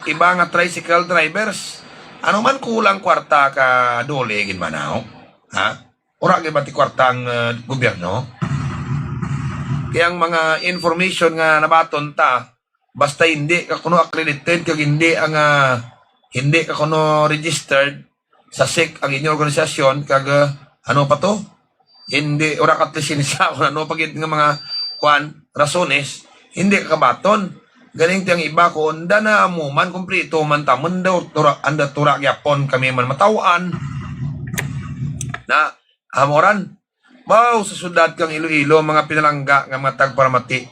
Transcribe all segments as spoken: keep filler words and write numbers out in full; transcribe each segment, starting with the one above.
iba nga tricycle drivers. Ano man kulang kwarta ka DOLE gid man, aw? Ha? Wara gid ba ti kwarta ang, eh, gobyerno? Kay ang mga information nga nabaton ta, basta indi ka kuno accredited, kag indi ang, ah, indi ka kuno registered sa SEC ang inyo organisasyon, kag, ah, ano pa to? Indi, wara ka lisensya, kun ano pa gid nga mga, kuan, rasones, indi ka kabaton. Galing ti ang iba ko, unda na amo man, kumpleto man ta, man daw, tura, anda tura gyapon kami man mataw-an. Na, amo ran. Baw, sa syudad kang Iloilo, mga pinalangga nga mga tagparamati.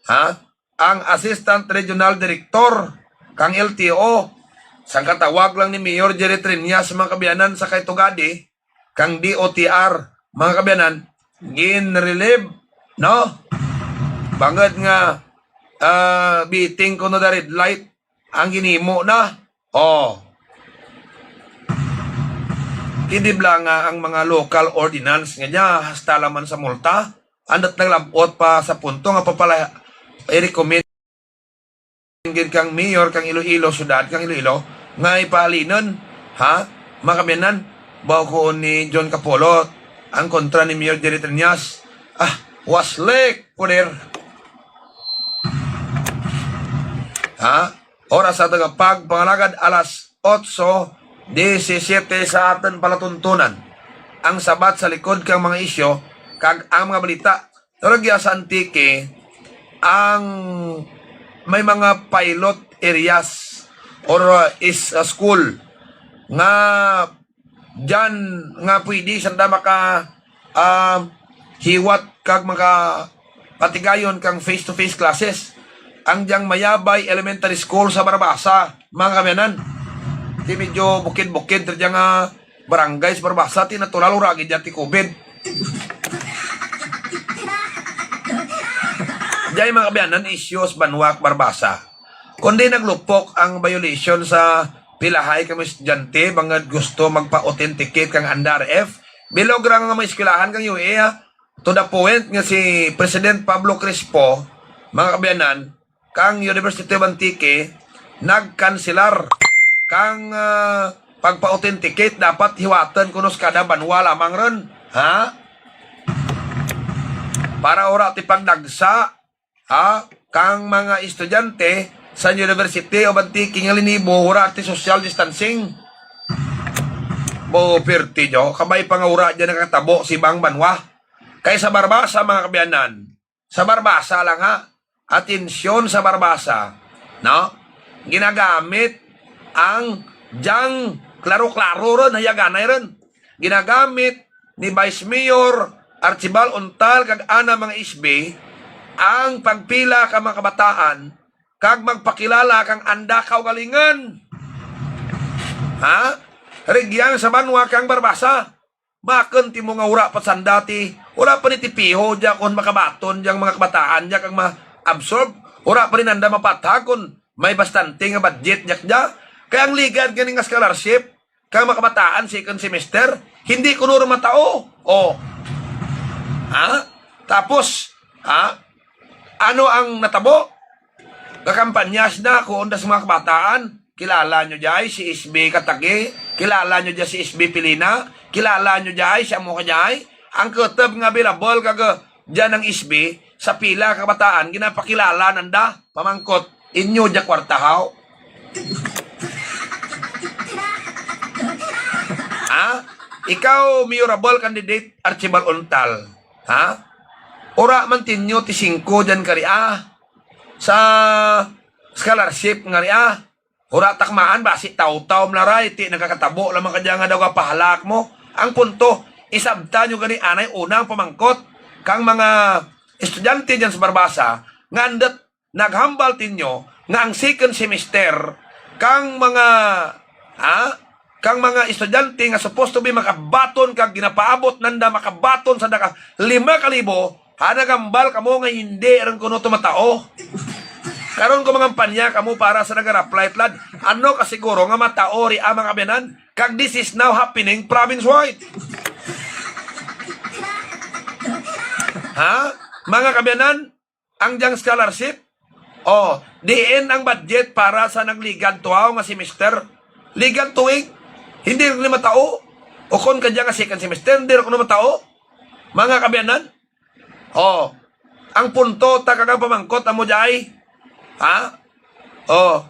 Ha? Ang Assistant Regional Director kang L T O, sangka tawag lang ni Mayor Jerry Treñas, mga kaabyanan, sa kay tugadi kang D O T R, mga kaabyanan, gin-relieve, no? Bangud nga, ah, biting kuno da red light ang ginhimo na. O. Ti di bala nga ang mga local ordinance nga dya, hasta lang man sa multa, andat naglab-ot pa sa punto nga papala-, i-recommend gid kang mayor kang Iloilo, syudad kang Iloilo, nga ipahalinan, ha? Mga kaabyanan, baw kuon ni John Capulot, ang kontra ni Mayor Jerry Treñas. Ah, waslik, puder. Ha? Oras sa atun nga pagpangalagad, alas otso disisiyete sa atun palatuntunan. Ang sabat sa likod kang mga isyu, kag ang mga balita. Rugya sa Antique, ang may mga pilot areas or, uh, is, uh, school nga dyan nga pwede sanda maka, ah, hiwat kag makapatigayon kang face-to-face classes. Ang dyang Mayabay Elementary School sa Barbaza, mga kaabyanan. Ti medyo bukid-bukid ti dya nga barangay sa Barbaza, ti natural wara gid dya ti COVID. Dya, mga kaabyanan, isyu sa banwa kang Barbaza. Kundi naglupok ang violation sa pilahay ka mga estudyante, bangud gusto magpa-authenticate kang anda R F. Bilog ra nga mga eskwelahan kang U A, ha. To the point nga si President Pablo Crespo, mga kaabyanan, kang University of Antique, nagkanselar kang, ah, pagpa-authenticate, dapat hiwatun kuno sa kada banwa lamang run. Ha? Para wara ti pagdagsa, ha, kang mga estudyante sa University of Antique nga linibo, wara ti social distancing. Bo, pirti dyo, kabay pa nga wara dyan nakatabo sa ibang banwa. Kay sa Barbaza, mga kaabyanan, sa Barbaza lang, ha, atensyon sa Barbaza, no? Ginagamit ang dyang klaro-klaro run, hayaganay run. Ginagamit ni Vice Mayor Archibald Untal kag ana mga S B ang pagpila ka mga kabataan kag magpakilala kang anda kaugalingun. Ha? Rugyan sa banwa kang Barbaza. Bakun ti mo nga wara pa sanda ti, wara pa ni ti piho dya kon makabaton dyang mga kabataan dya kag ma-absorb. Wara pa ni nanda mapathag kon may bastante nga budget dya dya. Kay ang ligad gani nga scholarship, kang mga kabataan second semester, hindi kuno run matao. O. Ha? Tapos, ha? Ano ang natabo? Gakampanya sanda kuon da sa mga kabataan. Kilala nyo dya ay si S B Katagi? Kilala nyo dya si S B Pilina? Kilala nyo dya ay si amo ka dya ay? Ang kutub nga available kag dyan ang S B, sa pila ka kabataan, ginapakilala nanda, pamangkot. Inyo dya kwarta haw? Ha? Ikaw, mayorable candidate, Archibald Untal. Ha? Wara man ti inyo ti singko dyan karia. Sa scholarship nga ria. Wara takmaan, basi tawtaw man la ray, ti nakakatabo lamang kadya nga daw gapahalak mo. Ang punto, isabta nyo gani anay unang pamangkot kang mga estudyante dyan sa Barbaza, nga andut naghambal ti inyo nga ang second semester kang mga, ha? Kang mga estudyante nga supposed to be makabaton kag ginapaabot nanda makabaton sanda ka lima ka libo, ha, naghambal kamo nga hindi run kuno to matao. Karon kumangampanya kamo para sa nagaraplay tulad, ano kasiguro nga matao ria, mga kaabyanan? Kag this is now happening province-wide. Ha? Mga kaabyanan, ang dyang scholarship, O, diin ang budget para sa nagligad tuaw nga semester? Ligad tuig, hindi rugya matao. Ukon kadya nga second semester, hindi rugya matao. Mga kaabyanan, o, ang punto ta kag ang pamangkot amo dya ay, ha? O,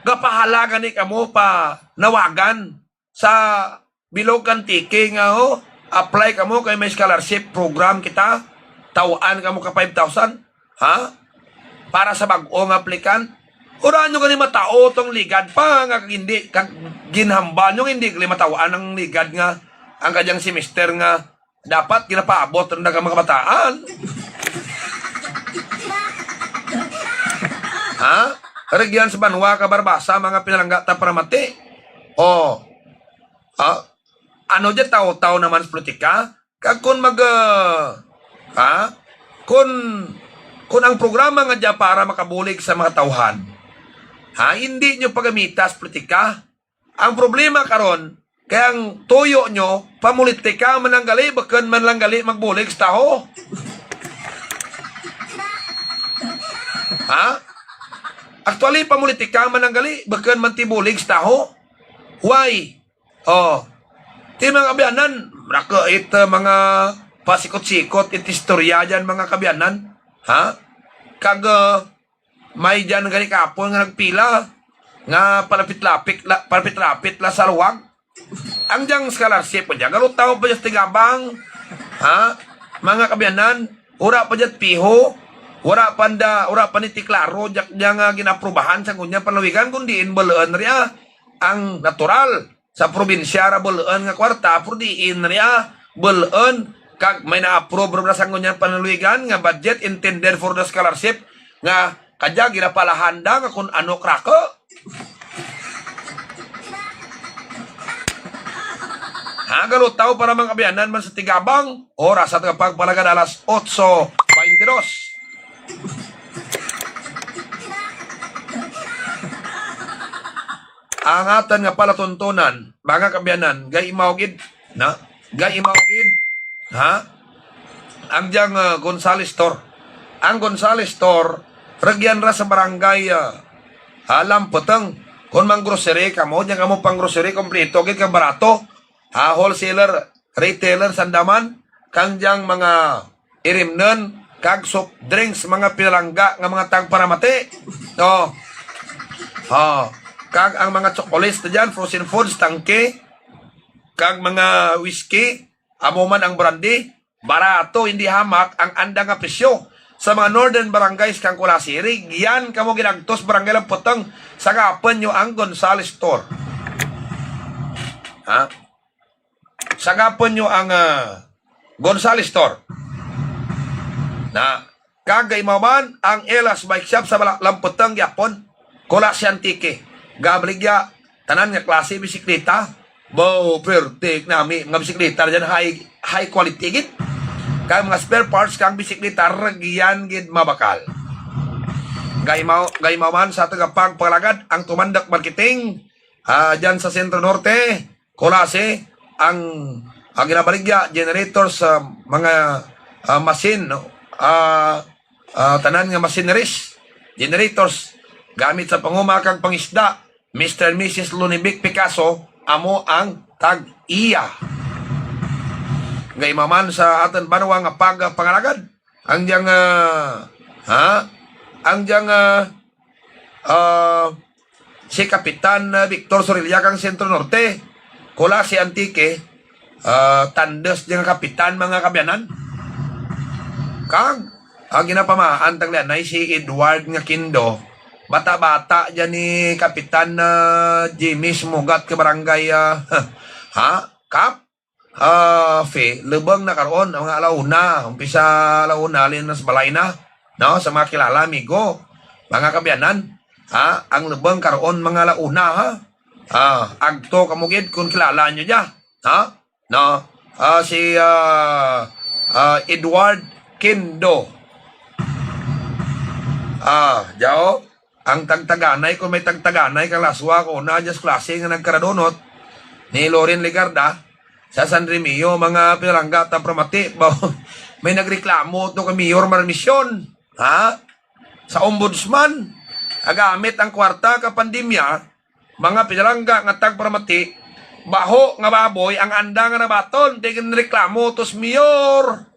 gapahala gani kamo panawagan sa bilog Antique nga, o, apply kamo kay may scholarship program kita, taw-an kamo ka five thousand, ha? Para sa bag-o nga applicant. Wara nyo gani matao tong ligad pa nga kag hindi, kag ginhambal nyo nga hindi gali mataw-an ang ligad nga ang kadyang semester nga dapat ginapaabot run ka mga kabataan. Ha? Rugyan sa banwa ka Barbaza, mga pinalangga ta paramati. O. Ha? Ano dya taw-taw naman sa politika? Kag kun mag, ah, ha? Kun, kun ang programa nga dya para makabulig sa mga tawhan, ha? Hindi nyo pagamita sa politika. Ang problema karon, kay ang tuyo nyo, pamulitika man lang gali, bukun man lang gali magbulig sa taho. Ha? Actually, pamulitika man lang gali, bukun man ti bulig sa taho. Why? O. Ti mga kaabyanan, raku it, ah, mga pasikot-sikot it istorya dyan, mga kaabyanan. Ha? Kag, ah, may dyan gani kahapon nga nagpila, nga palapit-lapit la, palapit-lapit la sa luwag. Ang dyang scholarship pa dya, galutaw pa dya sa tigabang. Ha? Mga kaabyanan, wara pa dya piho, wara pa nda, wara pa ni ti klaro dya, dya nga ginaaprubahan sa ngunyan panlalawigan, kun diin bul-un ria ang natural sa probinsya ra bul-un nga kwarta, pero diin ria bul-un kag may na-approve ra sa ngunyan panlalawigan nga budget intended for the scholarship nga kadya ginapalahan da nga kun ano kraku. Ha, galutaw para mga kaabyanan man sa tigabang, oras sa atun nga pagpalagad alas otso baynte dos. Ang atun nga palatuntunan, mga kaabyanan, gaimaw gid, na? Gaimaw gid, ha? Ang dyang, ah, Gonzales Store. Ang Gonzales Store, rugyan ra sa barangay, ah, ah, Lamputeng. Kun mang-grocery kamo, dyan kamo pang-grocery, kompleto gid kag barato. Ha, wholesaler, retailer sanda man, kang dyang mga irimnun, kag soft drinks, mga pinalangga nga mga tagparamati. O. O. Kag ang mga chocolates na dyan, frozen foods, tangke, kag mga whiskey, amo man ang brandy, barato, hindi hamak ang anda nga presyo. Sa mga northern barangays kang Culasi, rugyan kamo ginagtos, Barangay Lamputeng, sagapun nyo ang Gonzales Store. Ha? Sagapun nyo ang, ah, Gonzales Store. Na, kag gaimaw man ang Elas Bike Shop sa Bala-, Lamputeng gihapon. Culasi, Antique. Gabaligya, tanan nga klase bisikleta. Baw, pwerte, nami, mga bisikleta dyan, high, high quality gid. Kag mga spare parts kang bisikleta, rugyan gid mabakal. Gaimaw, gaimaw man sa atun nga pagpangalagad, ang Tumandok Marketing, ah, dyan sa Centro Norte, Culasi, ang, ang ginabaligya, generators, ah, mga, ah, machine, no? Ah, ah, tanan nga machineries, generators, gamit sa panguma kag pangisda, Mister and Missus Lunibic Picasso, amo ang tag-iya. Gaimaw man sa atun banwa nga pagpangalagad, ang dyang, ah, ha? Ang dyang, ah, ah, si Kapitan, ah, Victor Sorilla kang Centro Norte, Culasi, Antique, ah, tandus dya nga kapitan, mga kaabyanan. Kag, ah, ginapamaan ta gali anay si Edward nga Kindo, bata-bata dya ni Kapitan, ah, Jimmy Smugat ka barangay, ah, ha? Kap? Ah, Fe, lubung na karon, mga ala una, umpisa ala una, halin na sa balay na, no? Sa mga kilala, amigo, mga kaabyanan, ha? Ang lubung karon, mga ala una, ha? Ah, agto kamo gid kun kilala nyo dya, ha? No? Ah, si, ah, ah, Edward Kindo. Ah, dya o. Ang tagtaganay, kun may tagtaganay kang laswa, kun una dya sa Culasi nga nagkaradunot ni Loren Legarda, sa San Remigio, mga pinalangga ta paramati, baw, may nagreklamo to kay Mayor Marmission. Ha? sa ombudsman, nga gamit ang kwarta ka pandemya, mga pinalangga nga tagparamati, baho nga baboy ang anda nga nabaton, ti ginreklamo to sa mayor.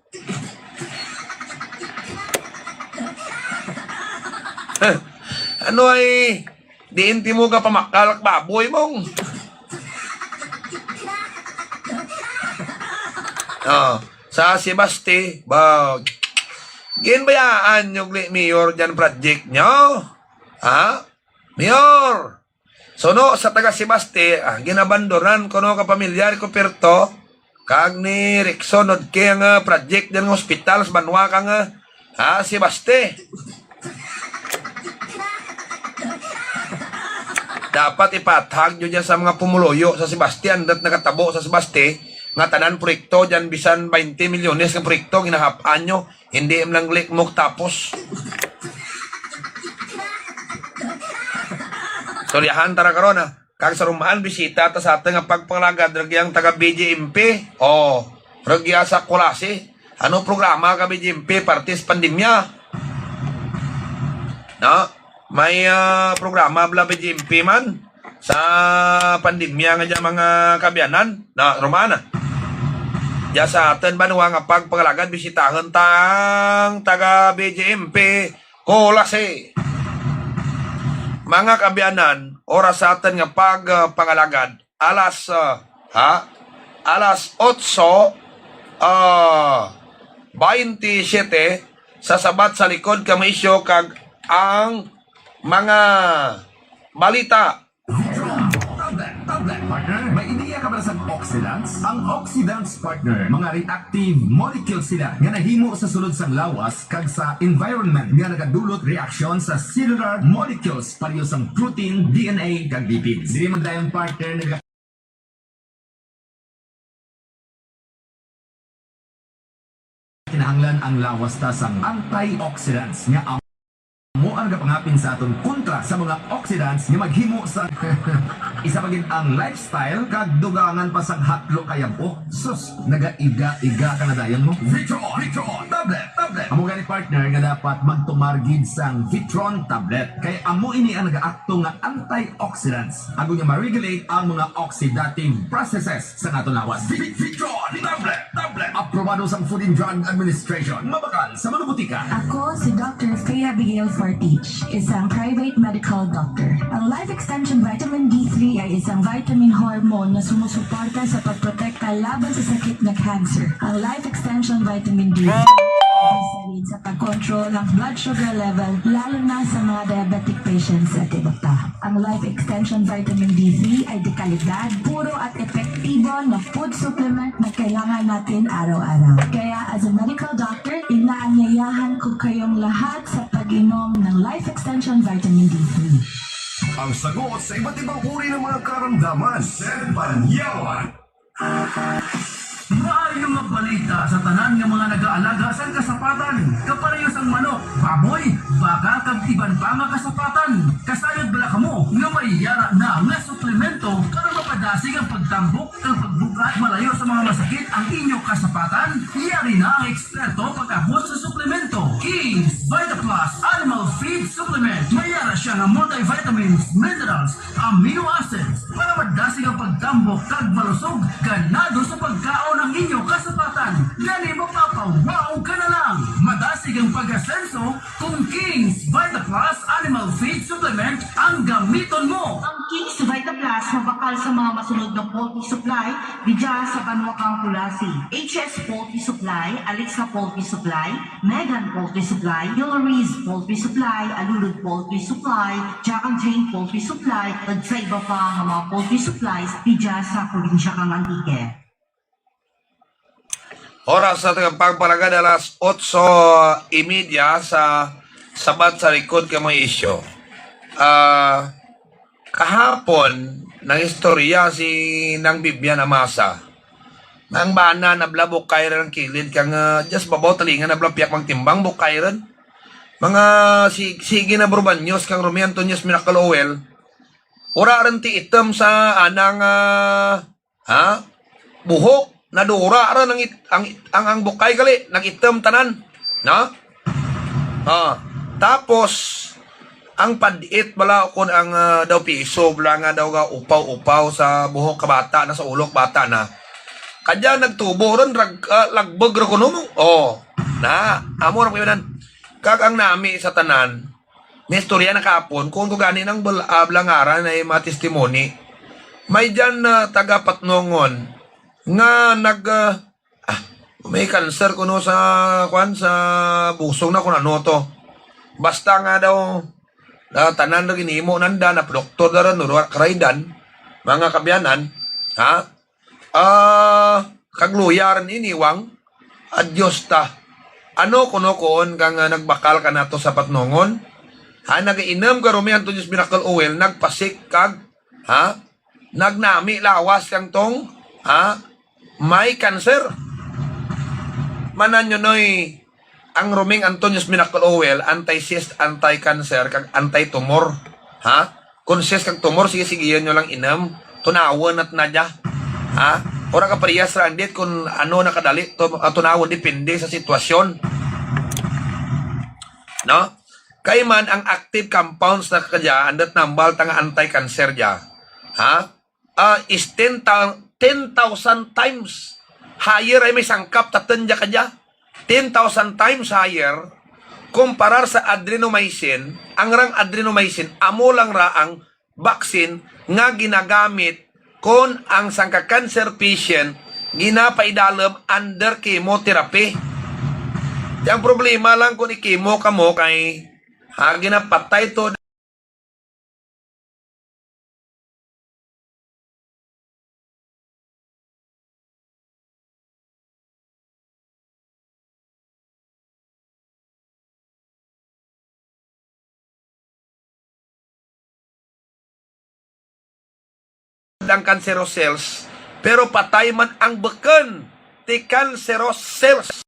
Ano ay, diin ti mo kapamakal ka baboy, Mong? Oh, sa Sebaste, ba, ginbayaan nyo gali mayor dyan project nyo? Ha? Mayor! Suno sa taga Sebaste, ah, ginabandonan kuno ka pamilya ni Cuperto, kag ni Rickson Nodke ang, ah, project dyan nga hospital sa banwa kang, ah, ah, Sebaste. Dapat ipathag nyo dyan sa mga pumuluyo sa Sebaste, andut nakatabo sa Sebaste, nga tanan proyekto dyan bisan baynte milyones nga proyekto, ginahap-an nyo. Indi man lang gali mo katapos. Istoryahan tara karon, ha. Kag sa rumaan, bisita ta sa atun nga pagpangalagad, rugya ang taga B J M P. O, rugya sa Culasi. Ano programa ka B J M P, parte sa pandemya? No? May, ah, programa bala B J M P man sa pandemya nga dya mga kaabyanan. Na, rumaan na. Dya sa atun banwa nga pagpangalagad, bisitahun ta ang taga B J M P, Culasi. Mga kaabyanan, oras sa atun nga pag, ah, pangalagad, alas, ah, ha? Alas otso, ah, baynte siyete, sa Sabat sa Likod kang mga Isyu kag ang mga balita. Vitron Tablet, tablet, partner. May ideya ka ba sa oxidants? Ang oxidants, partner, mga reactive molecules sila nga nahimo sa sulod sang lawas kag sa environment nga nagadulot reaksyon sa cellular molecules, pareho sang protein, D N A, kag lipids. Diri man dayon, partner, naga- Kinahanglan ang lawas ta sang antioxidants nga amo ang nagapangapin sa aton kontra sa mga oxidants nga maghimo sa isa pa gid ang lifestyle kag dugangan pa sang hatlo ka yab-o. Sus, nagaiga-iga ka na dayon mo. Vitron, Vitron, tablet, tablet. Amo gani, partner, nga dapat magtumar gid sang Vitron tablet. Kay amo ini ang nagaakto nga antioxidants. Agud nga ma-regulate ang mga oxidative processes sa aton lawas. Vi-, Vitron tablet, tablet. Aprobado sa Food and Drug Administration. Mabakal sa mga botika. Ako si Doctor Faye Abigail Fortich, isang private medical doctor. Ang Life Extension Vitamin D three ay isang vitamin hormone na sumusuporta sa pagprotekta laban sa sakit na cancer. Ang Life Extension Vitamin D three ay isa rin sa pag-control ng blood sugar level, lalo na sa mga diabetic patients at iba pa. Ang Life Extension Vitamin D three ay dekalidad, puro at epektibo na food supplement na kailangan natin araw-araw. Kaya, as a medical doctor, inaanyayahan ko kayong lahat sa pag-inom ng Life Extension Vitamin D three. Ang sagot sa iba't ibang uri ng mga karamdaman. Sir Banyawan. Maayo nga balita sa tanan nga mga nagaalaga sang kasapatan, kapareho sang manok, baboy, baka, kag iban pa nga kasapatan. Kasayod bala kamo nga may yara na nga suplemento para mapadasig ang pagtambok kag pagbug-at, malayo sa mga masakit ang inyo kasapatan? Yari na ang eksperto pag-abot sa suplemento. King's Vita Plus Animal Feed Supplement. May yara siya nga multivitamins, minerals, amino acids para madasig ang pagtambok kag malusog, ganado sa pagkaon ang inyo kasapatan. Gani mapapa-wow ka na lang. Madasig ang pag-asenso kon King's Vita Plus Animal Feed Supplement ang gamiton mo. Ang King's Vita Plus mabakal sa mga masunod nga poultry supply didya sa banwa kang Culasi: H S Poultry Supply, Alexa Poultry Supply, Megan Poultry Supply, Hillary's Poultry Supply, Alulud Poultry Supply, Jack and Jane Poultry Supply, kag sa iba pa nga mga poultry supplies didya sa probinsya kang Antique. Oras sa atun pagpangalagad, alas otso y media sa Sabat sa Likod kang mga Isyu. Ah, kahapon, nangistorya si Nang Bibian Amasa. Nang bana na bala bukay run kilid kang, ah, dya sa babaw talingan na bala piyak magtimbang bukay run. Mga si-, sige na Brubanyos kang Romy Antonios Miracle Oil. Wara run ti itum sa anang, ah, ha? Buhok, nadura run ang it-, ang, ang, ang bukay gali, nag-itum tanan. No? Ah. Tapos, ang pad-it bala kon ang, ah, daw piso bala nga daw gaupaw-upaw sa buhok ka bata na, sa ulo ka bata na. Kadya nagtubo run, rag-, ah, lagbug ra kuno mo. O, na, amo ra pagyanan. Kag ang nami sa tanan, naistorya na kahapon, kon kon gani nang bal-, ah, bala ngaran ay mga testimony. May dyan na taga Patnongon nga nag, ah, ah, may cancer kuno sa, kwan, sa busong na kon ano to. Basta nga daw, ah, tanan ra ginhimo nanda, na doktor da run, wara karaydan, mga kaabyanan, ha? Ah, kag luya run ini, wang, adyos ta. Ano kuno kon kang, ah, nagbakal kanato sa Patnongon? Ha, nag-inum ka Roming Antonio's Miracle Oil, nagpasik kag, ha? Nagnami lawas kang tong, ha? May cancer. Man-an nyo noy, ang Roming Antonio's Miracle Oil, anti-cyst, anti-cancer, kag anti-tumor. Ha? Kon cyst kag tumor, sige, sige, yan nyo lang inum. Tunawun at na dya. Ha? Wara kaparehas ra andit kon ano na kadali, tu-, ah, tunawun, depende sa sitwasyon. No? Kay man ang active compounds na kadya, andut nambal ta nga anti-cancer dya. Ha? Ah, is ten thou-, ten thousand times higher ay may sangkap tatun dya kadya. Ten thousand times higher kumparar sa adrenomycin. Ang rang adrenomycin, amo lang ra ang vaccine nga ginagamit kon ang sangka cancer patient ginapaidalum under chemotherapy. Ti ang problema lang kon i-chemo kamo kay, ha, ginapatay to. Ang cancerous cells, pero patay man ang bukun ti cancerous cells.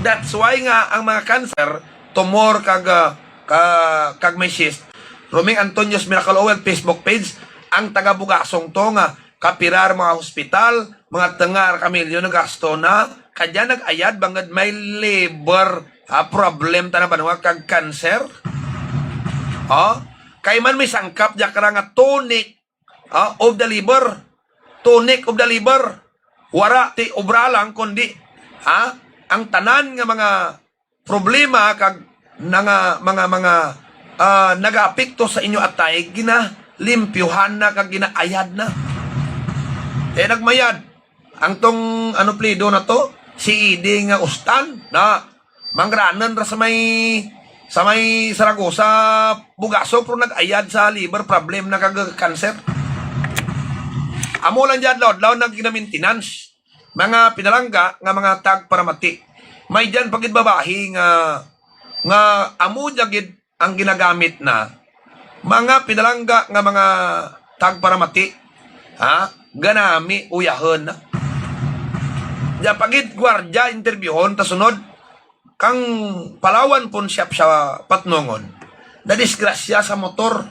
That's why nga ang mga cancer, tumor, kag, ah, ka-, kag may cyst, Roming Antonio's Miracle Oil Facebook page, ang taga Bugasong to nga kapira ra mga hospital, mga tunga ra ka milyon nagasto na, kadya nag-ayad bangud may liver, ha, problem tana banwa kag cancer. O, kay man may sangkap dya kara nga tonic, ha, of the liver. Tonic of the liver. Wara ti obra lang kundi, ha, ang tanan nga mga problema kag nanga-, mga, mga, ah, nagaapekto sa inyo atay, ginalimpyuhan na kag ginaayad na. Ti nagmayad. Ang tong, ano, plido na to? Si Ede nga Ustan, na, mangranan ra sa may, sa may Zaragoza, Bugasong, pero nag-ayad sa liver problem na kag cancer. Amo lang dya adlaw-adlaw nagginamaintenance. Mga pinalangga nga mga tagparamati. May dyan pa gid babayi nga, nga amo dya gid ang ginagamit na. Mga pinalangga nga mga tagparamati. Ha? Ganami uyahun na. Dya pa gid gwardiya interbyuhon ta sunod. Kang Palawan Pawnshop sa Patnongon. Nadisgrasya sa motor.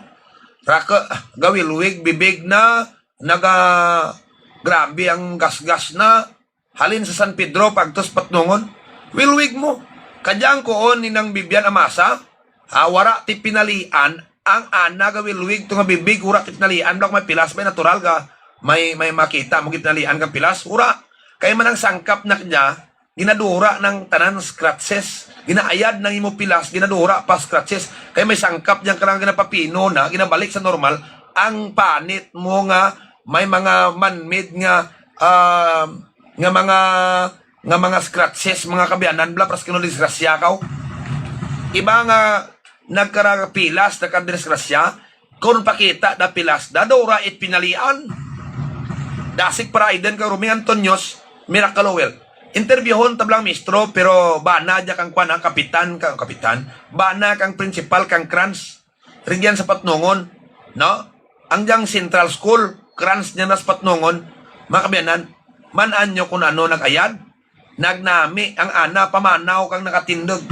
Rake, gawilwig, bibig na, naga-, grabe ang gasgas na. Halin sa San Pedro, paagto sa Patnongon. Wilwig mo. Kadya ang kuon ni Nang Bibian Amasa, ha, wara ti pinalian, ang ana gawilwig to nga bibig, wara ti pinalian, bala kon may pilas, bay natural ga, may, may makita mo gid pinalian kang pilas, wara. Kay man ang sangkap na kadya, ginadura nang tanan scratches. Ginaayad nang imo pilas, ginadura pa scratches. Kay may sangkap dyan kara nga ginapapino na, ginabalik sa normal, ang panit mo nga may mga man-made nga, ah, nga mga, nga mga scratches, mga kaabyanan, bala, parehas kuno disgrasya kaw. Iba nga nagkara pilas, nagkadisgrasya, kon pakita da pilas da, da wara it pinalian. Dasig para aydan kang Roming Antonio's Miracle Oil. Interbyuhon ta bala ang mistro, pero bana dya kang kwan, ah, kapitan, kang kapitan. Bana kang principal kang Kranz. Rugyan sa Patnongon, no? Ang dyang Central School, Kranz dyan sa Patnongon, mga kaabyanan, man-an nyo kon ano nag-ayad. Nagnami ang ana pamanaw kang nakatindog.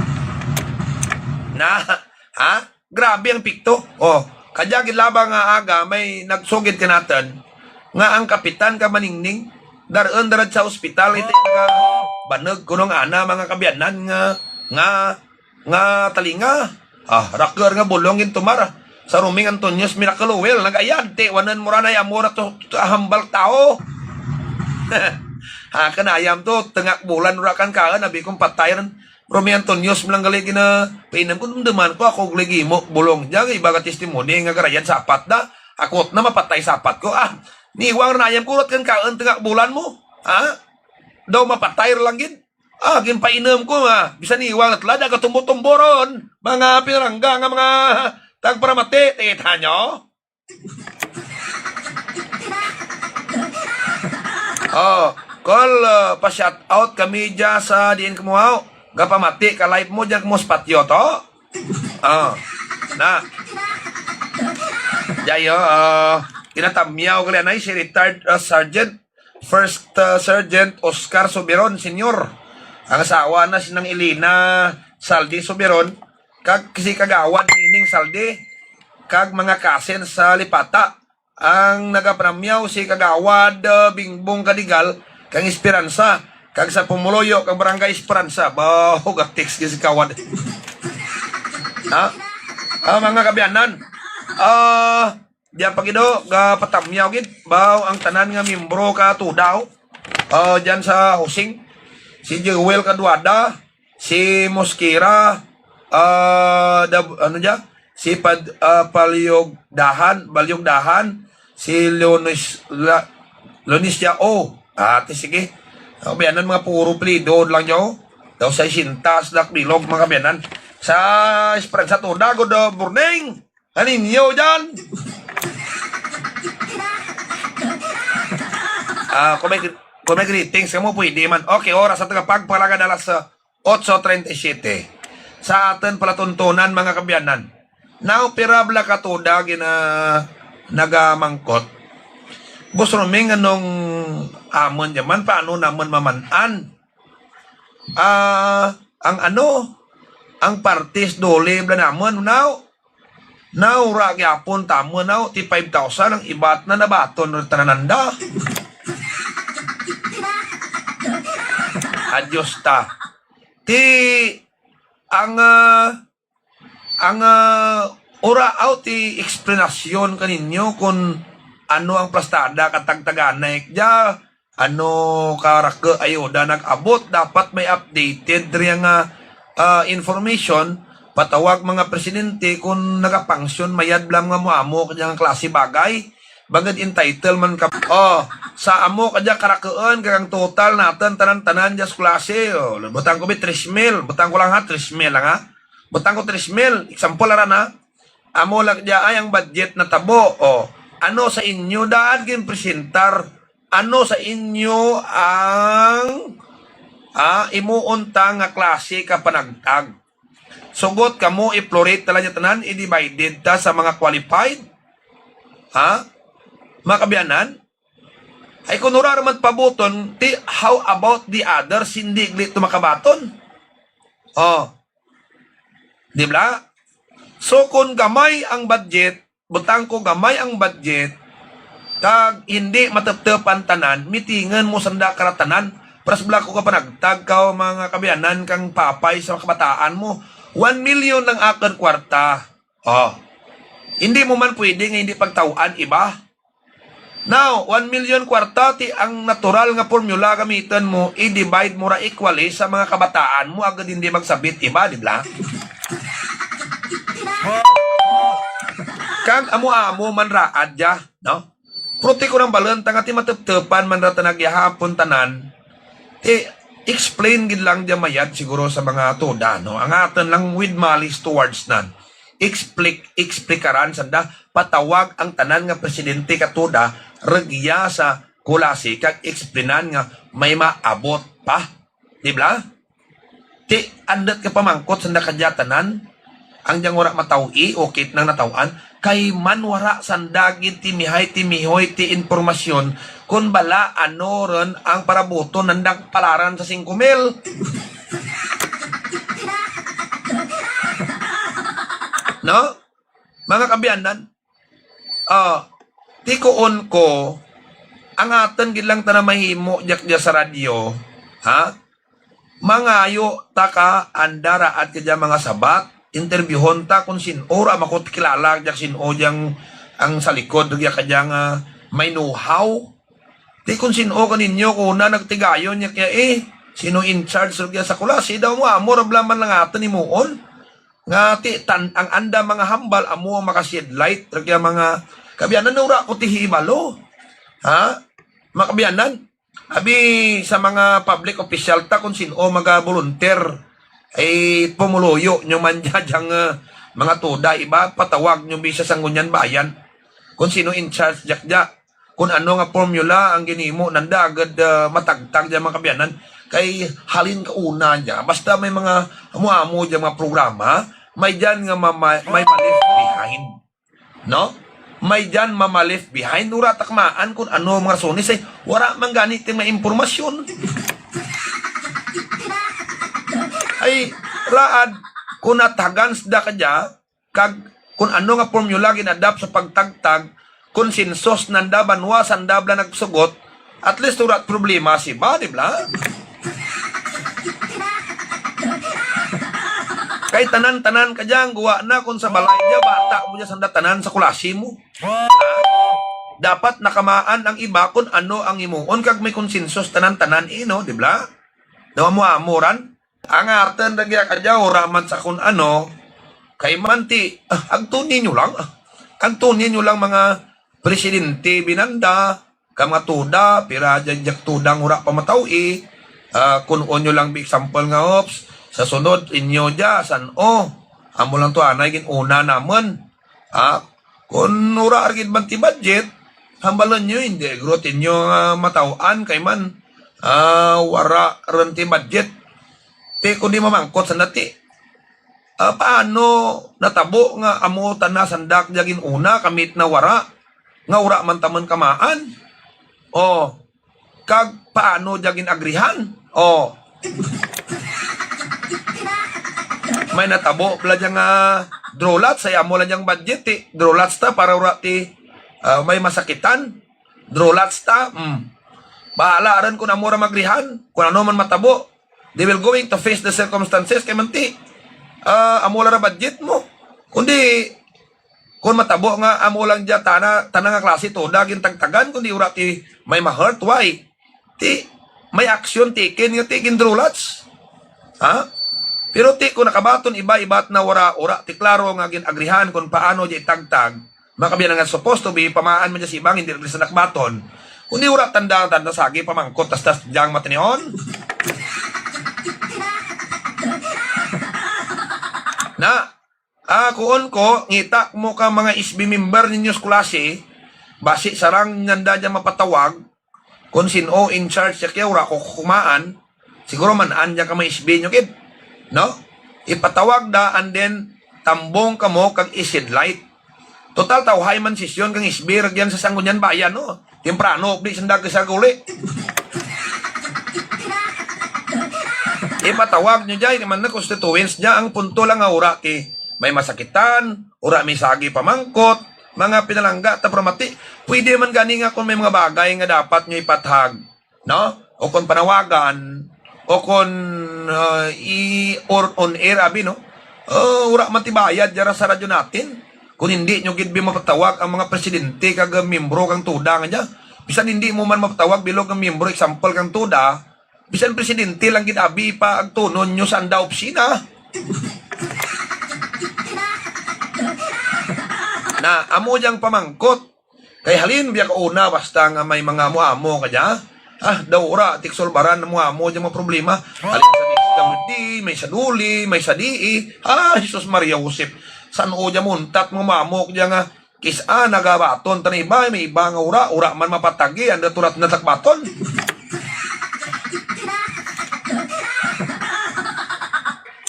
Na, ha? Grabe ang epekto. O, kadya gid lang nga aga may nagsugid kanatun nga ang kapitan kang Maningning, dar-un dira sa ospital, iti nagabanug kuno ang ana, mga kaabyanan, nga, nga nga talinga. Ah, raku nga bulong gintumar. Sa Roming Antonio's Miracle Oil, nag-ayad, ti wanun mo ra na amo ra to, to hambal tawo. Ha, kanayam to, tungak bulan ra kang kaun, abi ko patay run. Roming Antonio's mo lang gali ginapainum ko, dumduman ko, ako gali gimo bulong. Dya, iba ka testimony, nga garayad sapat da. Ako na mapatay sapat ko, ah. Niwang ra na ayam ko, ura kang kaun, tungak bulan mo. Ha? Daw mapatay ra lang gid. Ah, ginpainum ko, ah. Bisan iwang tla, dya gatumbo-tumbo run. Mga pinarangga nga mga tagparamati, ti kita nyo? O, Kol, ah, pa-shout out kami dya sa diin kamo, aw. Gapamati ka live mo, dyan kamo sa patio to. O, na. Dya yo, ah, ginatamyaw gali anay si retired, ah, Sergeant First, ah, Sergeant Oscar Soberon Senior, ang asawa na si Nang Elena Saldi Soberon, kag si Kagawad Nining Saldi, kag mga kasen sa Lipata. Ang nagapatamyaw si Kagawad, ah, Bingbong Kadigal, kang Esperanza, kag sa pumuluyo kang Barangay Esperanza. Baw, ga-text gid si Kawad. Ha? Ah, mga kaabyanan. Ah, Dya pa gid o, gapatamyaw gid, baw ang tanan nga miyembro ka TODA, o. Ah, dyan sa Husing, si Jewel Caduada, si Mosquera, ah, Dab-, ano dya? Si Pad-, ah, Palyugdahan, Balyugdahan, si Leonis-, La-, Leonicia O. Ah, ti sige. Ang kaabyanan mga puro apelyido lang dya, o. Daw sa isintas, dak bilog, mga kaabyanan. Sa Esperanza TODA, good morning. Kaninyo dyan. Ah, kung may, kung may greetings kamo, pwede man. Okay, oras sa tagapagpalagad alas, ah, otso treinta y siete. Sa atun palatuntunan, mga kaabyanan. Now, pira bala ka TODA gina-, nagamangkot. Boss Roming, anong amun dyan man, paano namun maman-an? Ah, ang ano, ang partis dole bala namun, now, Now, wara gihapon tamun, now, ti five thousand ang iba tana nabaton ra tanan nanda. Adios ta. Ti, ang, ah, ang, ah, wara aw ti eksplanasyon kaninyo kon ano ang plastada katagtaganay dya, ano karaku ayuda nag-abot, dapat may updated dya nga, ah, information, patawag mga presidente kon nagapangsyon, mayad bala nga amo-amo kadya nga klase bagay, bangud entitled man ka. O, sa amo kadya karakuun, kag ang total natun, tanan-tanan dya sa klase, o, butang ko bi tres mil, butang ko lang ha, tres mil lang ha. Butang ko tres mil, example ra na. Amo lang dya ay ang budget natabo. O, ano sa inyo dad ginpresentar? Ano sa inyo ang, ah, imuon ta nga klase ka panagtag? Sugot kamo, i-floor rate ta lang dya tanan, i-divided ta sa mga qualified? Ha? Mga kaabyanan? Ay, kon wara ra man pabuton, ti, how about the others? Indi gali to makabaton. O. Di bala? So, kon gamay ang budget, butang ko gamay ang budget, kag indi matuptup an tanan, mitingun mo sanda kara tanan, paras bala ko ka panagtag kaw, mga kaabyanan, kang paapay sa mga kabataan mo. One million ang akun kwarta. O. Indi mo man pwede nga indi pagtaw-an iba. Now, one million kwarta ti ang natural nga formula gamitun mo, i-divide mo ra equally sa mga kabataan mo, agud indi magsabit iba, di bala? Kag amo-amo man raad dya, no? Pero ti kon hambalun ta nga ti matuptupan man ra tana gihapon tanan, ti explain gid lang dya mayad siguro sa mga TODA, no? Ang atun lang with malice towards none. Explik-, eksplikaran sanda, patawag ang tanan nga presidente ka TODA, rugya sa klase kag explainan nga may maabot pa. Di bala? Ti, andut ka pamangkot sanda kadya tanan. Ang dyang wara mataw-i, ukit nang nataw-an, kay man wara sanda gid timihay-timihoy ti impormasyon, kon bala ano run ang parabuton nandang palaran sa singko mil. No? Mga kaabyanan, ah, tikuon ko, ang atun gid lang tana mahimo dya, dya sa radyo, ha? Mangayo ta ka anda raad kadya mga sabat, interbyuhon ta kon sin-o, wara man ko kilala dya sin-o dyang ang sa likod dya kadya nga may know-how. Ti kon sin-o kaninyo, kuna nagtigayon dya kadya, eh, sin-o in charge dya sa Culasi, daw mo amo ra bala man lang atun himuon. Nga ti tan-, ang anda mga hambal amo ang maka-shed light ra kadya mga kaabyanan, wara ko ti hibalo. Ha? Mga kaabyanan, abi sa mga public official ta kon sin-o maga-volunteer, ay pumuluyo nyo man dya dyang, ah, mga toda, iba patawag nyo bi sa Sangguniang Bayan. Kon sin-o in charge dya kadya. Kon ano nga formula ang ginhimo nanda agud, ah, matagtag dya mga kaabyanan. Kay halin kauna dya, basta may mga amo-amo dya mga programa, may dyan nga mama-, may ma-left behind. No? May dyan mama-left behind. Wara ta kamaan kon ano mga rasones, ay wara man gani ti mga impormasyon. Ay, raad, kon natagan sanda kadya, kag kon ano nga formula gin-adapt sa pagtagtag, kon sensus nanda banwa sanda bala nagsugot, at least wara problema sa iba, di bala? Kay tanan-tanan kadya ang guwa na, kon sa balay dya, bata mo dya sanda tanan sa Culasi mo. Dapat nakamaan ang iba kon ano ang himuon, kag may konsensus tanan-tanan, eh, no, di bala? Daw amo-amo ran. Ang atun ra kadya, wara man sa kon ano, kay man ti, ah, agtuni nyo lang, ah. Agtuni nyo lang mga presidente bi nanda, kang mga toda, pira dya dya toda nga wara pa mataw-i, ah, kun-on nyo lang bi example nga, ops, sa sunod, inyo dya, san-o, amo lang to anay gin-una namun. Ah, kon wara ra gid man ti budget, hambalun nyo, indi guro ti inyo nga mataw-an kay man, ah, wara run ti budget. Ti kon di mamangkot sanda ti, ah, paano natabo nga amo tana sanda dya gin-una, kami tana wara, nga wara man tamun kamaan? O, kag paano dya gin-agrihan? O. May natabo bala dya nga, ah, draw lots, ay amo lang dyang budget, ti draw lots ta para wara ti, ah, may masakitan. Draw lots ta, hmm. Bahala run kon amo ra maagrihan, kon ano man matabo. They will going to face the circumstances, kay man ti, ah, amo lang ra budget mo. Kundi, kon matabo nga amo lang dya tana, tana nga klase toda gintagtagan, kundi wara ti may ma-hurt, why? Ti may action taken nga ti gin-draw lots. Ha? Pero ti kon nakabaton iba, iba tana wara, wara ti klaro nga gin-agrihan kon paano dya itagtag. Mga kaabyanan, nga supposed to be, pamaan man dya sa iba nga indi ra gid sanda nakabaton. Kundi wara tanda, tanda sagi pamangkot, tas, tas dyang matinion. Na, ah, kuon ko, ngita mo ka mga S B member ninyo sa Culasi, basi sarang nanda dya mapatawag, kon sin-o in charge dya kadya, wara ko kukumaan, siguro man-an dya ka mga S B nyo gid, no? Ipatawag da, and then, tambong kamo kag i-shed light. Total, tawhay man sesyon kang S B rugyan sa Sangguniang Bayan, no? Temprano, di sanda kis-a gauli. Ipatawag nyo dya, kay man na constituents dya, ang punto lang nga wara ti may masakitan, wara may sagi pamangkot, mga pinalangga ta para mati. Pwede man gani nga kon may mga bagay nga dapat nyo ipatag, no? O kon panawagan, o kon, ah, i-, or on air, abi, no? Ah, wara man ti bayad dya ra sa Radyo Natin. Kon indi nyo gid bi mapatawag ang mga presidente kag miyembro kang toda nga dya. Bisan indi mo man mapatawag bilog nga miyembro, example kang toda, bisan presidente lang gid abi, paagtunon nyo sa anda opisina. Na, amo dyang pamangkot. Kay halin bya kauna, basta nga may mga amo-amo kadya, ah, daw wara ti kasulbaran amo-amo dyang mga problema. Halin sa D S W D, may sa DOLE, may sa D E. Ah, Jesus Maria Josep. San-o dya mauntat mga amo-amo kadya nga kis-a nagabaton tana iba, may iba nga wara, wara man mapatagi, anda to ra ti nagbaton.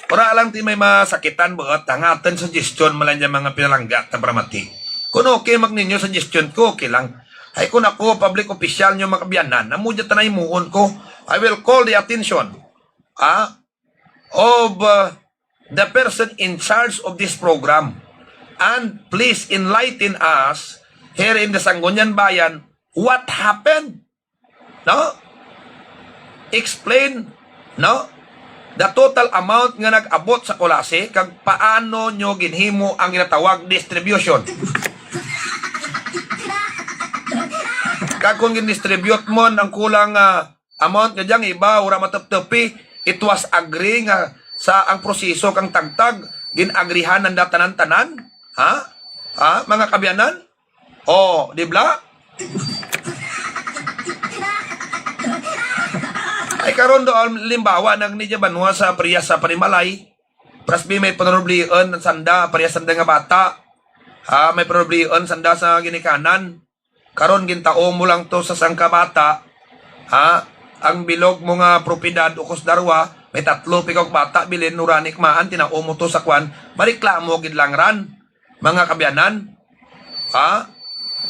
Wara lang ti may masakitan buot, ang atun suggestion man lang dyan mga pinalangga ta paramati. Kon okay man ninyo suggestion ko, okay lang. Hay kon ako, public official nyo mga kaabyanan, amo dyan tana himuon ko, I will call the attention, ah, of, uh, the person in charge of this program. And please enlighten us here in the Sangguniang Bayan, what happened? No? Explain, no? The total amount nga nag-abot sa Culasi, kag paano nyo ginhimo ang ginatawag distribution. Kag kon gin-distribute mo ang kulang, ah, amount nga dyang iba, wara matuptupi, it was agree nga sa ang proseso kang tagtag, gin-agrihan nanda tanan-tanan? Ha? Ha, mga kaabyanan? O, di bala? Ay, karon do, halimbawa, nagni dya banwa sa parehas sa panimalay. Parehas bi may panurblion sanda, parehas sanda nga bata. Ha, may panurblion sanda sa ginikanan. Karon, gintao mo lang to sa sangka bata. Ha, ang bilog mo nga propiedad, ukos darwa, may tatlo pa ikaw ka bata, bilin, wara ni kamaan, tinao mo to sa kwan, mareklamo gid lang ran. Mga kaabyanan, ha?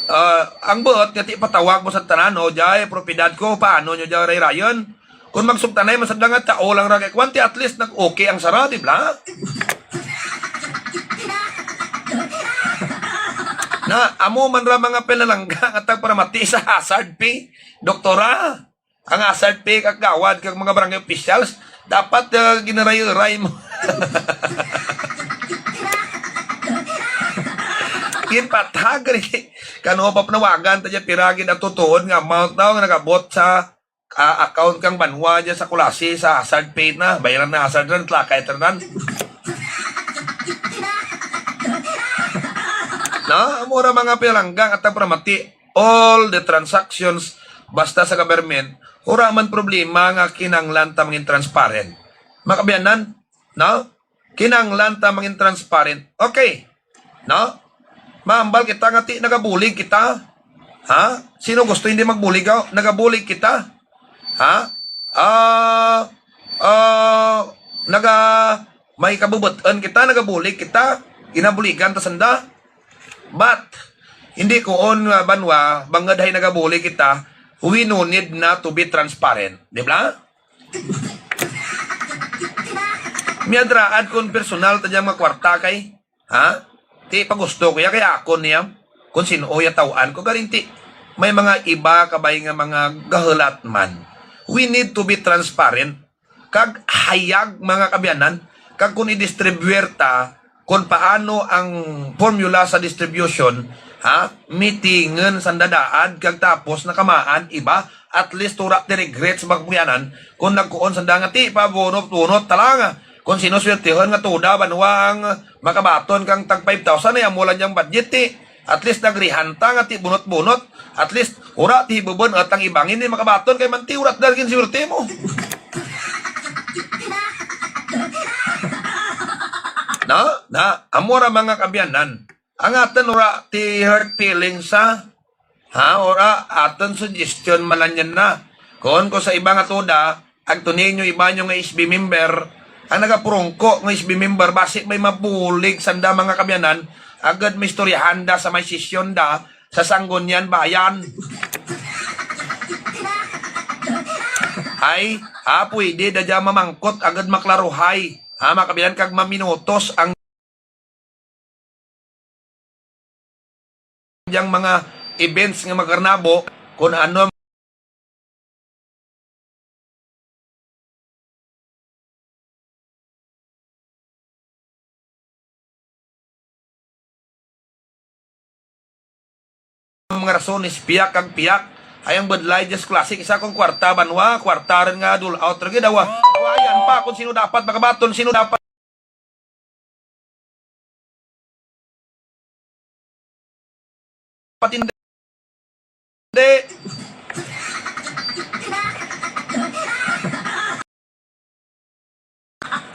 Ah, ang buot nga ti patawag mo sa tanan, o, dyay, propiedad ko, paano nyo dyay rayrayon? Kon magsugtanay man sanda nga tao lang ra kay kwan, ti at least nag-okay ang sara, di bala? Na, amo man ra mga pinalangga nga tagparamati sa hazard pay, doktora. Ang hazard pay, kagawad, kag mga barangay officials, dapat, ah, ginaray-aray mo. Ginpatag ri. Kano pa panawagan ta dya, pira gid ang tutuod nga amount daw nga nag-abot sa, ah, account kang banwa dya sa Culasi, sa hazard pay na. Bayaran na hazard ran, tlakay tanan. No? Amo ra mga pinalangga nga tagparamati. All the transactions, basta sa government, wara man problema nga kinahanglan ta mangin transparent. Mga kaabyanan, no? Kinahanglan ta mangin transparent. Okay. No? Mahambal kita nga ti nagabulig kita. Ha? Sino gusto hindi magbulig, ah? Nagabulig kita. Ha? Ah, ah, naga-, may kabubut-on kita, nagabulig kita. Ginabuligan ta sanda. But, hindi kuon nga banwa, bangud hay nagabulig kita, we no need na to be transparent. Di bala? Miyadraad kon personal ta dyang mga kwarta kay, ha? Ti pagusto ko ya kay akon niya. Kon sin-o ya taw-an ko, garing ti may mga iba kabay nga mga gahulat man. We need to be transparent. Kag hayag, mga kaabyanan, kag kon i-distribuer ta, kon paano ang formula sa distribution, ha? Meetingon sanda daad, kag tapos na kamaan, iba, at least wara ti regrets, mga kaabyanan, kon nagkuon sanda nga ti pabunot-bunot ta lang. Kon sino swertehon nga tuda, banwa ang makabaton kang tag five thousand, ay amo lang dyang budget ti. At least nagrihan ta nga ti bunot-bunot. At least, wara ti hibubun-ot ang iba ngini makabaton kay man ti wara ti dalgin swerte mo. Na, na, amo ra mga kaabyanan. Ang atun wara ti hurt feelings, ha? Ha, wara, atun suggestion man lang dyan na. Kon, kon sa iba nga tuda, agtuni nyo iba nyo nga S B member, ang nagapurungko nga S B member, basi may mabulig sanda mga kaabyanan, agud maistoryahan da sa may sesyon da, sa Sangguniang Bayan. Hay, ha, pwede da dya mamangkot, agud maklaruhay. Ha, mga kaabyanan, kag maminutos ang dyang mga events nga makarnabo, kon ano mga rason, is piyak kag piyak. Ay ang budlay dya sa Culasi, isa kon kwarta banwa, kwarta run nga dole out run gid, awa. Awa, ayan pa, kon sino dapat makabaton, sino dapat patindi.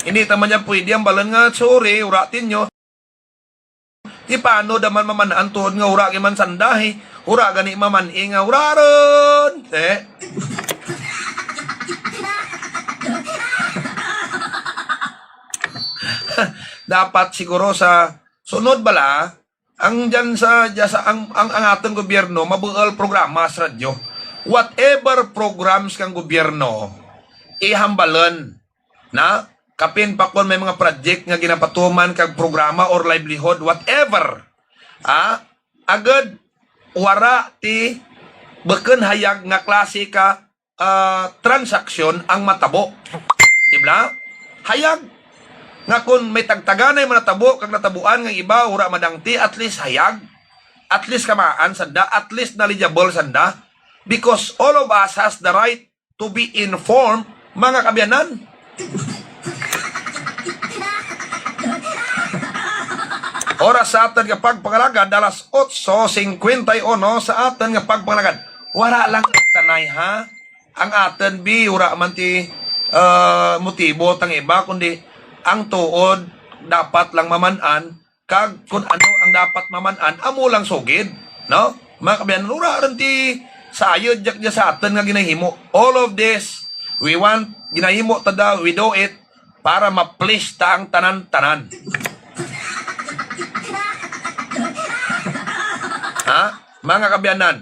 Hindi ta man dyan pwede hambalan nga, sorry, wara ti nyo. Ti paano da man maman-an tuod nga wara gid man sanda, eh. Wara gani maman-i nga wara run. Te. dapat siguro sa sunod bala, ang dyan sa, dyan sa, ang, ang, ang atun gobyerno, mabuul programa sa radyo. Whatever programs kang gobyerno, ihambalun. Na, kapin pa kon may mga project nga ginapatuman kag programa or livelihood, whatever. Ah, agud wara ti bukun hayag nga klase ka, ah, transaksyon ang matabo. Di bala? Hayag. Nga kon may tagtaganay man natabo, kag natabuan nga iba, wara madangti, at least hayag. At least kamaan sanda, at least knowledgeable sanda. Because all of us has the right to be informed, mga kaabyanan. Oras sa atun nga pagpangalagad, alas otso singkwenta y uno sa atun nga pagpangalagad. Wara lang tanay, ha? Ang atun bi, wara man ti, ah, motibo tang iba, kundi ang tuod, dapat lang maman-an, kag kon ano ang dapat maman-an, amo lang sugid, no? Mga kaabyanan, wara run ti sayud dya, dya sa atun nga ginahimo. All of this, we want, ginahimo ta da, we do it para ma-please ta ang tanan-tanan. Ha? Mga kaabyanan,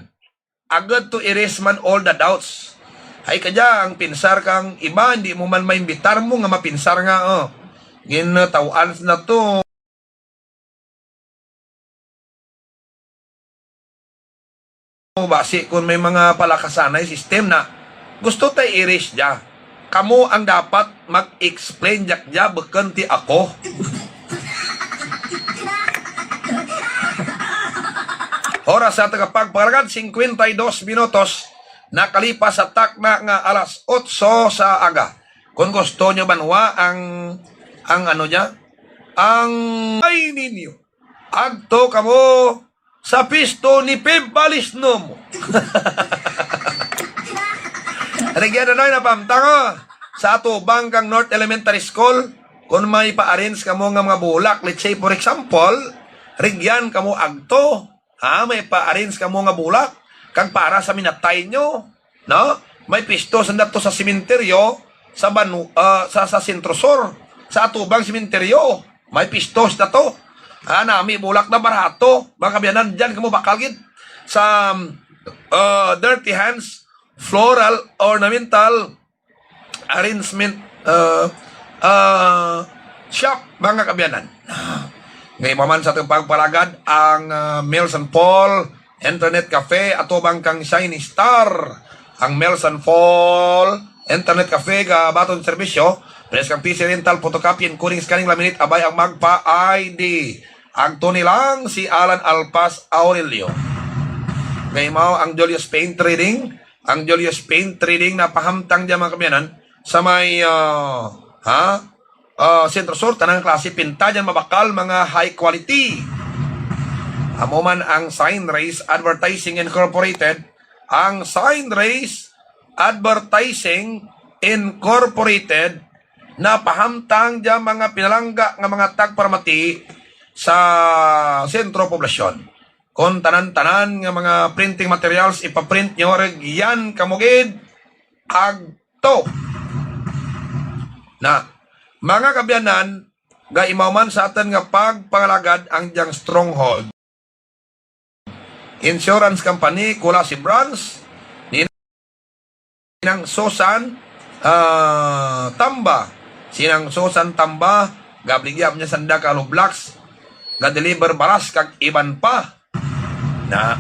agud to erase man all the doubts. Hay kadya, ang pinsar kang iba, indi mo man maimbitar mo nga mapinsar nga, oh. Ginataw-an na to. Basi kon may mga palakasanay system na gusto ta i-erase dya. Kamo ang dapat mag-explain dya, dya, bukun ti ako. Oras sa atun nga pagpangalagad, singkwenta y dos minutos nakalipas sa takna nga alas otso sa aga. Kon gusto nyo banwa ang, ang ano dya, ang ay ninyo. Agto kamo sa pisto ni Pib Balisnom. Rugyan, ano, napahamtang, oh. Sa atubang kang North Elementary School, kon may pa-arrange kamo nga mga bulak, let's say, for example, rugyan kamo agto, ha, may pa-arrange kamo nga bulak, kag para sa minatay nyo, no? May pisto sanda to sa sementeryo, sa banu-, ah, sa, sa Centro Sur, sa atubang sementeryo. May pisto sanda to. Ah, nami bulak na barato. Mga kaabyanan, dyan kamo bakal gid. Sa, ah, Dirty Hands Floral Ornamental Arrangement, ah, ah, Shop, mga kaabyanan. Nga imaw man sa atun pagpangalagad ang, ah, Mills and Paul Internet Cafe, atubang kang Shiny Star. Ang Mills and Paul Internet Cafe, gabaton serbisyo, preskang P C rental, photocopy, encoding, scanning, laminate, abay ang magpa-I D. Agto ni lang si Alan Alpas Aurelio. Nga imaw ang Julius Paint Trading, ang Julius Paint Trading napahamtang dyan, mga kaabyanan, sa may, ah, ha? Ah, Centro Sur, tanang klase pinta dyan mabakal, mga high quality. Amo man ang Sign Race Advertising Incorporated. Ang Sign Race Advertising Incorporated, napahamtang dyan mga pinalangga nga mga tagparamati sa sentro poblasyon. Kon tanan-tanan nga mga printing materials ipaprint nyo, rugyan kamo gid agto. Na, mga kaabyanan, gaimaw man sa atun nga pagpangalagad ang dyang Stronghold Insurance Company, Culasi Branch, ni Nang Susan, ah, Tamba. Si Nang Susan Tamba, gabaligya man dya sanda ka hollow blocks, ga-deliver baras kag iban pa. Na,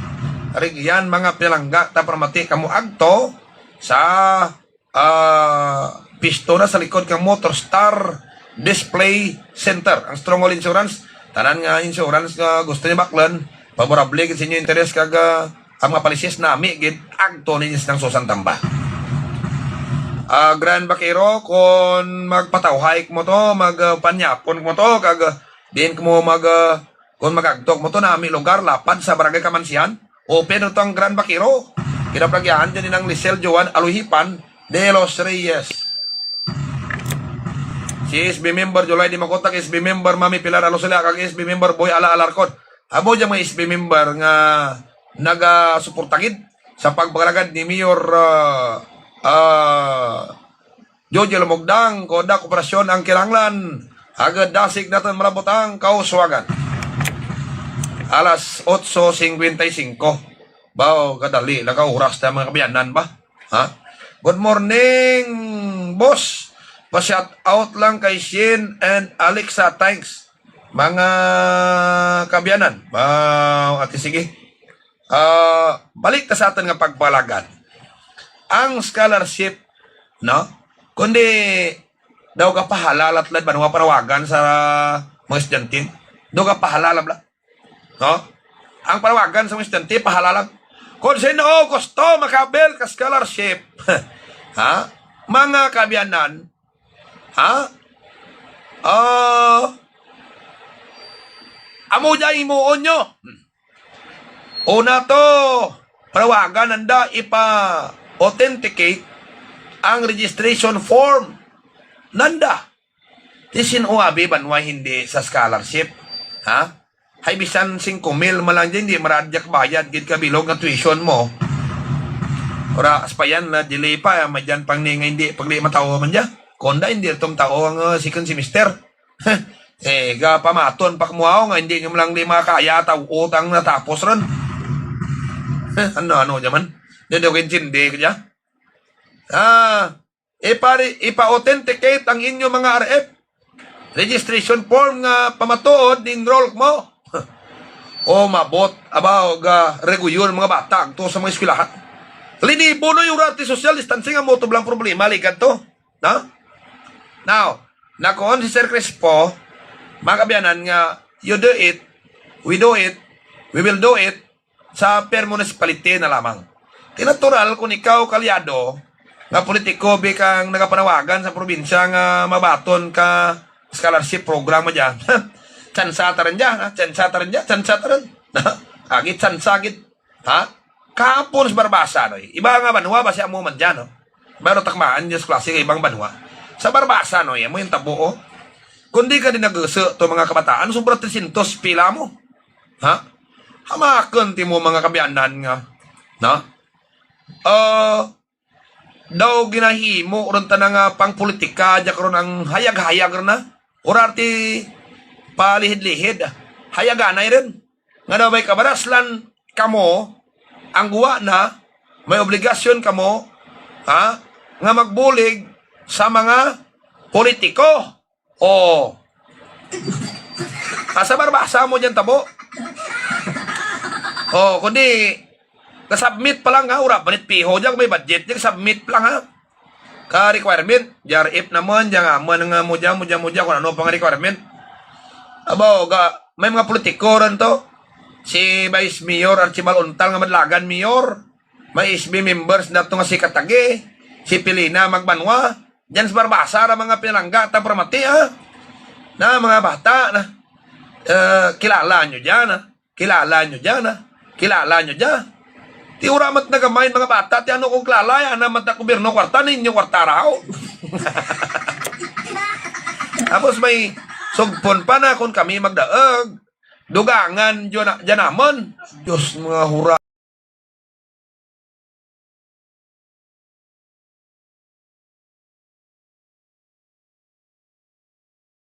rugyan mga pinalangga, tagparamati kamo agto sa, ah, pisto na sa likod kang Motor Star Display Center. Ang Stronghold Insurance, tanan nga insurance nga gusto nyo baklun, favorable gid sa inyo interes kag, ah, ang mga policies nami gid, agto ninyo si Nang Susan Tamba. Ah, Grand Vaquero, kon magpatawhay kamo to, mag, ah, panyapon kamo to, kag, ah, diin kamo mag, ah, kon mag-agto kamo to, nami lugar, lapad sa Barangay Camancijan, open to ang Grand Vaquero. Ginapanagyahan dyan ni Nang Lisel Joan Aluhipan de los Reyes. Si S B member July Dimacutac, S B member Mami Pilar Alosila, kag S B member Boy Ala Alarcon. Amo dyang mga S B member nga nagasuporta gid sa pagpangalagad ni Mayor, ah, ah, Jojo Lumogdang, kon ada koperasyon ang kinahanglan, Agud dasig natun malambutang kauswagan. Alas otso singkwenta y singko. Baw, kadali lang ka oras ta, mga kaabyanan ba. Ha? Good morning, boss. Pa-shout out lang kay Shane and Alexa, thanks. Mga kaabyanan, baw, ati sige. Ah, balik ta sa atun nga pagpalagad. Ang scholarship, no? Kundi daw gapahalal la tulad banwa panawagan sa mga estudyante. Daw gapahalal la bala. No? Ang panawagan sa mga estudyante, pahalal lang. Kon sin-o gusto maka-avail ka scholarship. Ha? Mga kaabyanan. Ha? Ah, amo dya himuon nyo. Una to, panawagan nanda ipa-authenticate ang registration form nanda. Ti sin-o abi banwa hindi sa scholarship? Ha? Hay bisan singko mil man lang dya, hindi maraad dya kabayad gid ka bilog nga tuition mo. Ora, aspayan la, dili pa, may dyan pang ni nga hindi, pagli mataw man dya. Kon da, hindi run mataw ang, ah, second semester. Eh, gapamaton pa kamo nga hindi nyo man lang di makaya taw-o tang natapos run. Ano, ano dya man? Dyan daw kaintindi ko dya. Ah, ipa-, ipa-authenticate ang inyo mga R F. Registration form nga pamatuod, ni-enroll mo. O, maabot, aba, ga-reguyon mga bata, agto sa mga eskwelahan. Linibo, no, yung ura ti social distancing, amo to bala ang problema, ligad to. No? Now, nakuon si Sir Crispo, mga kaabyanan nga, you do it, we do it, we will do it, sa per municipality na lamang. Ti natural kon ikaw, Caliado, nga politiko, bi kang nagapanawagan sa probinsya nga mabaton ka scholarship program dya. Tsansa ta run dya, ha? Tsansa ta run dya, tsansa ta run. Agi tsansa gid. Ha? Kahapon sa Barbaza, no? Iba nga banwa, basi amo man dya, no? Pero takmaan dya sa klase ka ibang banwa. Sa Barbaza, no? Amo yung tabo, o. Kon di ka di nag-uso to mga kabataan, sobra tresyentos pila mo. Ha? Hamakun ti mo mga kaabyanan nga. No? Ah, daw ginahimo run tana nga pangpolitika, dya karon ang hayag-hayag run na. Ura ti palihid-lihid. Hayaganay run. Nga daw may kabaraslan kamo, ang guwa na, may obligasyon kamo, ha, nga magbulig sa mga politiko. O. Asa Barbaza mo dyan tabo? O, kundi, ka-submit pa lang ha, ura pa nit piho dyan, may budget dyan, submit pa lang ha. Ka-requirement, J R F naman, dyan nga, man nga mo dyan, mo dyan, mo dyan, kon ano pang requirement. Abaw, ga, may mga politiko run to. Si Vice Mayor Archibald Untal nga madlagan mayor. May S B members na to nga si Katagi, si Pilina Magbanwa. Dyan sa Barbaza ra mga pinalangga ta paramati, ha? Na, mga bata, na. Eh, kilala nyo dyan, ha? Kilala nyo dyan, ha? Kilala nyo dyan. Ti ura mat nagamay mga bata, ti ano kong kilala, ya, na mat na gobyerno kwarta, ninyo kwarta ra, ho. Tapos may sugpon pa na kon kami magdaug. Dugangan dyan na, dyan naman. Diyos, mga hura.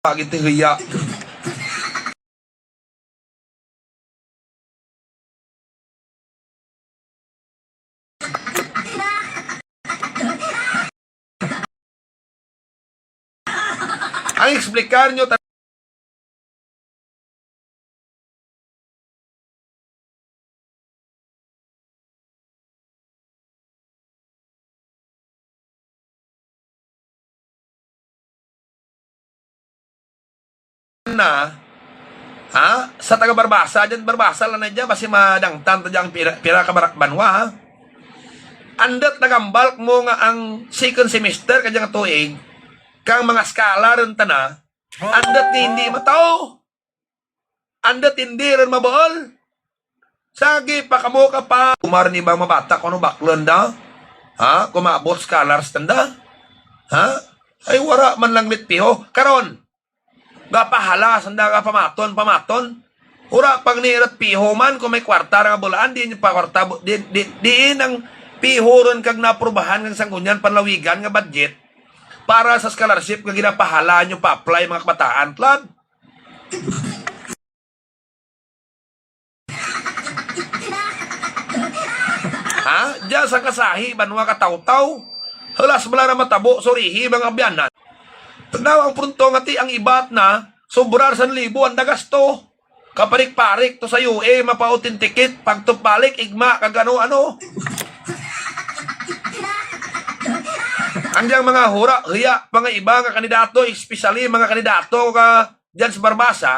Lagi ti hiya. Ang explicar nyo ta-, na, ha? Sa taga Barbaza, dyan Barbaza lang na dyan, basi madangtan ta dyan pira, pira ka bar-, banwa, ha? Andut nagambal mo nga ang second semester ka dyan nga tuig, kang mga scholar run tana, andut ni hindi mataw. Andut hindi run mabuul. Sagi pa kamo ka pa. Umar ni ba mabata, kon ano baklun da? Ha? Kon maabot scholars tanda? Ha? Ay, wara man lang lit piho. Karon, gapahala sanda, gapamaton, pamaton. Ura pang ni rat piho man, kon may kwarta ra nga bulaan, diin pa kwarta, bu-, di, di, diin ang piho run kag naaprubahan kang Sangguniang Panlawigan nga budget. para sa scholarship nga ginapahala nyo pa-apply mga kabataan, tlad. Ha? Dya sa kasahi, banwa ka tawtaw. Halas bala ra matabo sa urihi, mga kaabyanan. Tanaw ang punto nga ti ang iba tana, sobra ra san libo anda gasto. Kaparik-parik to sa U A, mapa-authenticate, pagtup balik, igma, kag ano-ano. Ang dyang mga hura, hiya, pa nga iba nga kandidato, especially mga kandidato ka dyan sa Barbaza,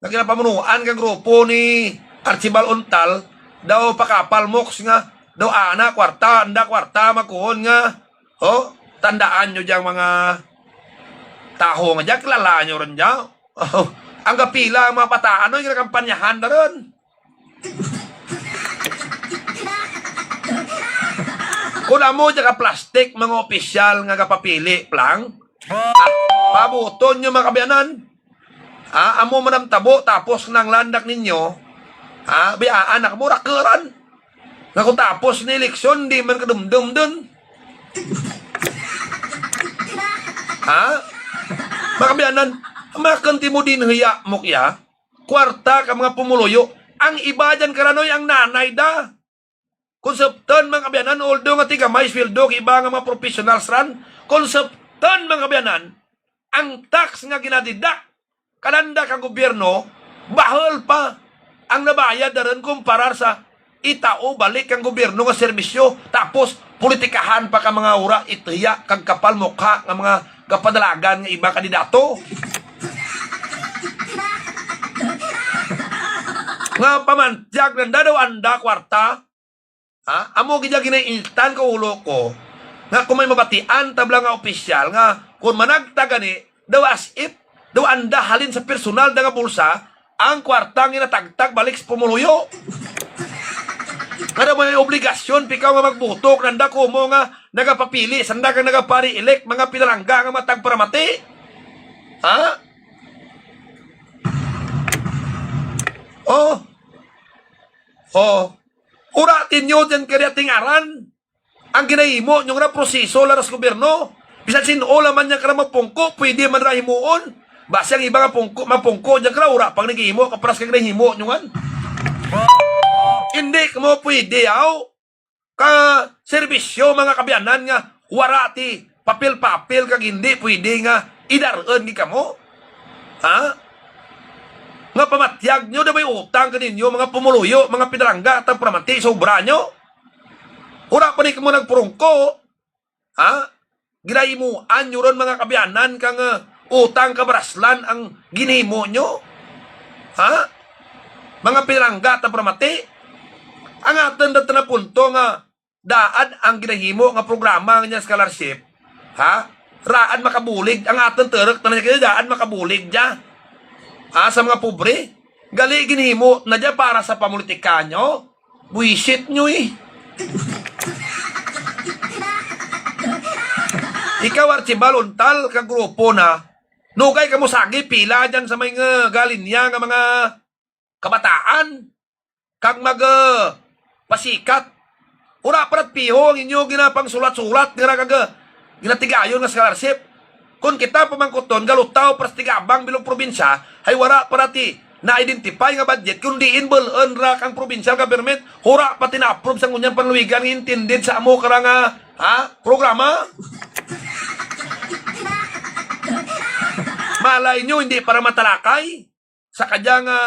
nga ginapamunuan kang grupo ni Archibald Untal, daw pakapalmoks nga, daw ana kwarta, anda kwarta, makuon nga, oh, tandaan nyo dyang mga taho nga dyan, kilala nyo run dyan. Ang gapila ang mga bataan, no, ginakampanyahan na run. Kun amo dyan ka plastik, mga opisyal nga gapapili pa lang, ah, pabuton nyo, mga kaabyanan. Ha, amo man ang tabo, tapos nanglandak ninyo. Ha, biyaan na kamo, rakuran. Nga kun tapos na eleksyon, di man kadumdum dun. Ha? Mga kaabyanan, makan ti mo dinhiya mo kaya. Kwarta ka mga pumuluyo. Ang iba dyan karanoy, ang nanay da. Kon septen, mga kaabyanan, although nga ti gamay sweldo kang iba nga mga professionals ran, kon septen, mga kaabyanan, ang tax nga ginadeduct kananda kang gobyerno, bahul pa ang nabayad da run kumparar sa itao balik kang gobyerno nga serbisyo, tapos politikahan pa kang mga hura, itiya kag kapal mukha nga mga gapadalagan nga iba kandidato. Nga pamantyag nanda daw anda kwarta, ha? Amo gid dya ginaingtan ka ulo ko. Nga kon may mabatian ta bala nga opisyal nga kon managtag gani, daw as if, daw anda halin sa personal da nga bulsa, ang kwarta nga ginatagtag balik sa pumuluyo. Nga daw may obligasyon pa ikaw nga magboto kananda komo nga nagapapili, sanda kang nagapa-re-elect, mga pinalangga nga mga tagparamati. Ha? Oh. Oh. Ura ti nyo dyan kadya ti ngaran. Ang ginahimo nyo nga proseso lara sa gobyerno. Bisan sin-o la man dyan kara mapungko, pwede man ra himuon. Basi ang iba nga pungko, mapungko dyan kara, ura pa nga naghimo, kapras kang ginahimo nyo ngan. Indi kamo pwede, aw. Ka serbisyo, mga kaabyanan, nga wara ti papel-papel kag indi pwede nga idar-un gid kamo? Ha? Nga pamatyag nyo, daw may utang kaninyo, mga pumuluyo, mga pinalangga, tagparamati, sobra nyo. Ura pa di kamo nagpurungko. Ha? Ginahimuan nyo run, mga kaabyanan, kang, eh, utang kabaraslan ang ginhimo nyo? Ha? Mga pinalangga, tagparamati? Ang atun da tana punto nga daan ang ginahimo nga programa nga dyan scholarship. Ha? Raan makabulig, ang atun turuk tana dya, daan makabulig dya. Ha? Sa mga pobre. Gali ginhimo na dya para sa pamulitika nyo. Buwisit nyo, eh. Ikaw, Archibald Untal, kang grupo na, dugay kamo sagi, pila dyan sa may nga galinya nga mga kabataan, kag mag, eh, pasikat. Ura pa ra ti piho ang inyo ginapangsulat-sulat, nga ra kag, eh, ginatigayon nga scholarship. Kon kita pamangkuton, Galutaw, Paras de Cabang, bilog probinsya, hay wara pa ra ti na-identify nga budget, kon diin bul-un ra kang provincial government, wara pa ti na-approve sa ngunyan panlalawigan nga intended sa amo kara nga, ha, programa. Malay nyo, hindi pa ra matalakay sa kadya nga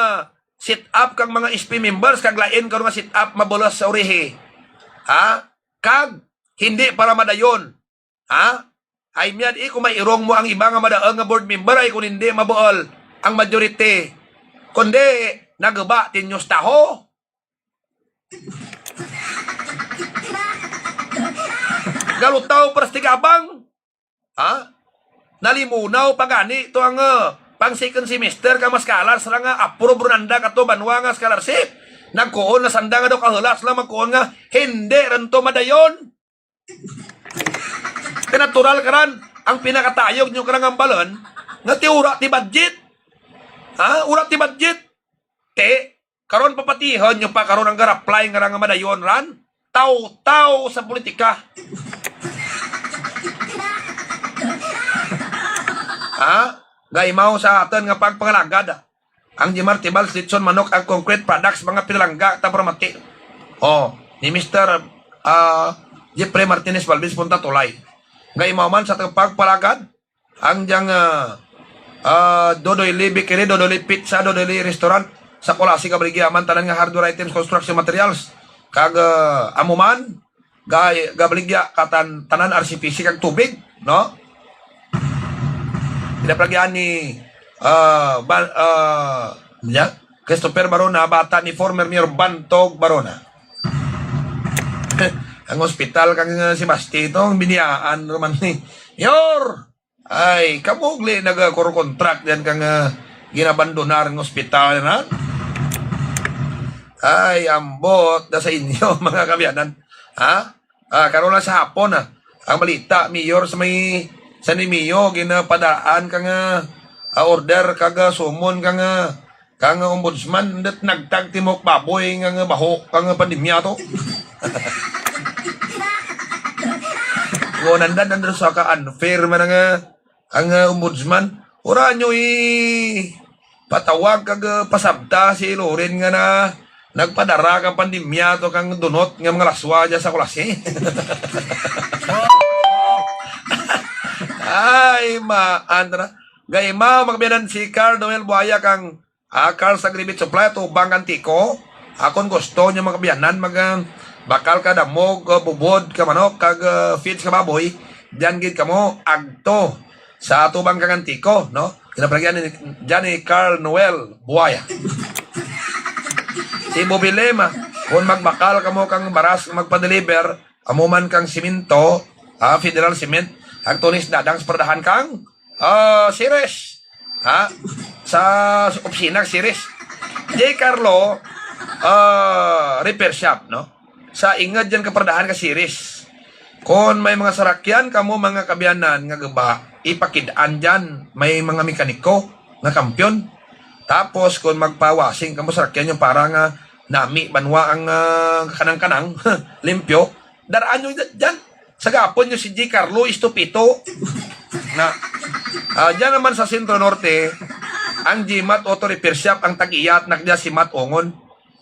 set up kang mga S P members, kag lain karon nga set up mabulos sa urihi. Ha? Kag hindi pa ra madayon. Ha? Ay, miyad, eh, kon mairong mo ang iba nga madaul nga board member, ay kon hindi mabuul ang majority. Kundi, naguba ti nyo sa taho. Galutaw, Paras de Cabang. Ha? Nalimunaw pa gani to ang, eh, pang second semester kang mga scholars ra nga approve run nanda kato banwa nga scholarship. Nagkuon na sanda nga daw kahulas lang magkuon nga hindi run to madayon. Ti natural karan, ang pinakatayog nyo karan nga hambalun, nga ti wara ti budget. Ha? Wara ti budget. Ti, karon papatihun nyo pa karon ang ga-reply nga ra nga madayon ran. Tawtaw sa politika. Ha? Gaimaw sa atun nga pagpangalagad. Ang Jimar Tibals, Lechon Manok, ang concrete products, mga pinalangga, ta para mati. O, ni Mister, ah, Jeffrey Martinez Balbis, Punta Tulay. Gaimaw man sa atun pagpangalagad. Ang dyang, ah, ah, Dodoy Lee Bakery, Dodoy Lee Pizza, Dodoy Lee Restaurant, sa Culasi, gabaligya man tanan nga hardware items, construction materials. Kag, ah, amo man, ga-, gabaligya katan-, tanan R C P C kag tubig, no? Ginapaligya ni, ah, Ban-, ah, nya? Christopher Barona, bata ni former Mayor Bantog Barona. Ang ospital kang, ah, si Basti to, biniyaan ra man ni. Mayor! Ay, kamo gali nagakurukontrak dyan kang, ah, ginabandonar nga ospital dyan, ha? Ay, ambot da sa inyo, mga kaabyanan. Ha? Ah, karon lang sa hapon, ah. Ang balita, Mayor, sa may San Remigio, ginapadaraan kang, ah, ah, order kag, ah, summon kang, ah, kang ombudsman, andut nagtag timok baboy nga, nga baho kang pandemya to. Ngunandan, andut sa ka-unfair man ang, ah, ang, ah, ombudsman. Wara nyo ipatawag kag, ah, pasabta si Loren nga na, nagpadara kang pandemya to kang dunot nga mga laswa dyan sa Culasi. Ay, maan ra. Gaimaw, mga kaabyanan, si Carl Noel Buaya kang Ah, Carl sa Gribit Supply, atubang kang Tico. Ah, kon gusto nyo mga kaabyanan, mag-, ah, bakal ka damog, ah, bubod ka manok, kag, ah, feeds ka baboy, dyan gid kamo agto sa atubang kang Tico, no? Ginapaligya dyan ni Carl Noel Buaya. Si Bobby Lim, ah, kon magbakal kamo kang baras magpa-deliver, amo man kang simento, ah, Federal Cement, agto ni si Dadang sa paradahan kang Ah, Ceres. Ha? Sa opisina, Ceres. J Carlo, ah, repair shop, no? Sa ingud dyan ka paradahan ka Ceres. Kon may mga sarakyan kamo, mga kaabyanan, nga guba, ipakid-an dyan, may mga mekaniko nga kampiyon. Tapos, kon magpa-washing kamo sarakyan nyo para nga nami banwa ang, ah, kanang-kanang, limpyo, dar-an nyo dyan. Sa gapon nyo si J Carlo Estupito. Na, ah, dyan naman sa Centro Norte, ang G-Mat Auto Repair Shop, ang tag-iya, at nakdya si Mat Ongon.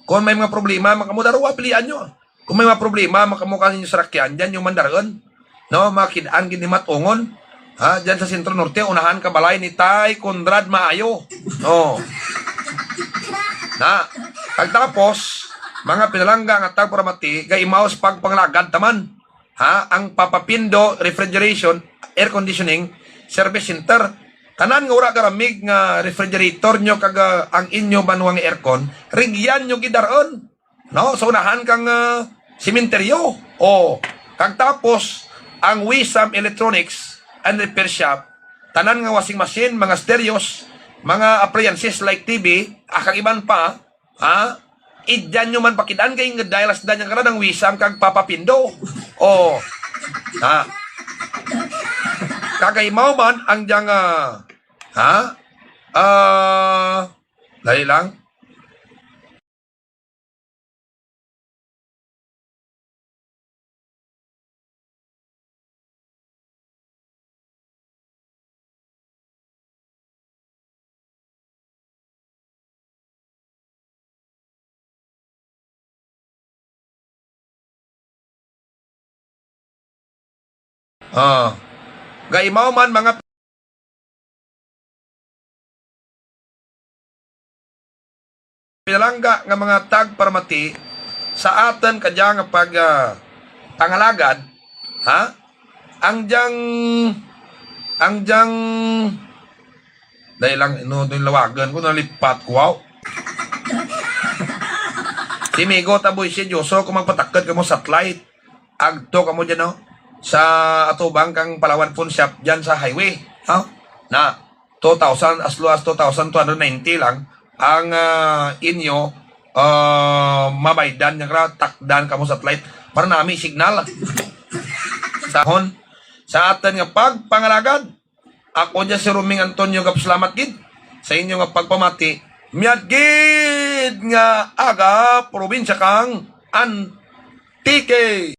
Kon may mga problema man kamo, darwa, pilian nyo. Kon may mga problema man kamo kang inyo sarakyan, dyan nyo man dar-un. No, makid-an gid ni Mat Ongon. Ha, dyan sa Centro Norte, unahan ka balay ni Tay Conrad Maayo. No. Na, pagtapos, mga pinalangga nga tagparamati, gaimaw sa pagpangalagad taman. Ha, ang Papa Pindo Refrigeration, Air Conditioning Service Center. Tanan nga wara garamig nga refrigerator nyo kag, ah, ang inyo banwa nga aircon, rigyan nyo gid dar-un. No, sa unahan kang, ah, sementeryo. O, kag tapos, ang Wisam Electronics and Repair Shop, tanan nga washing machine, mga stereos, mga appliances like T V, ah, kag iban pa, ha? Idyan nyo man pakid-an kay ngedaylas da nyan kara ang Wisam kag Papa Pindo. O, ha? Kag gaimaw man ang dyang, ah, ha? Ah, dali lang. Ah, gaimaw man mga pinalangga nga mga tagparamati sa atun kadya nga pag, ah, pangalagad, ha? Ang dyang, ang dyang, dali lang, ino, ino lawagan ko, nalipat ko, wow. Si Migo, taboy si Diyoso, kon magpatakut kamo satellite. Agto kamo dyan, no? Sa atubang kang Palawan Pawn Shop dyan sa highway, no? Na, two thousand, as low as two thousand two hundred ninety lang ang, ah, inyo, ah, mabaydan, nga kara takdan kamo satellite. Para nami signal. Sa hon, sa atun nga pagpangalagad, ako dya si Roming Antonio, gapasalamat gid sa inyo nga pagpamati. Mayad gid nga aga, probinsya kang Antique.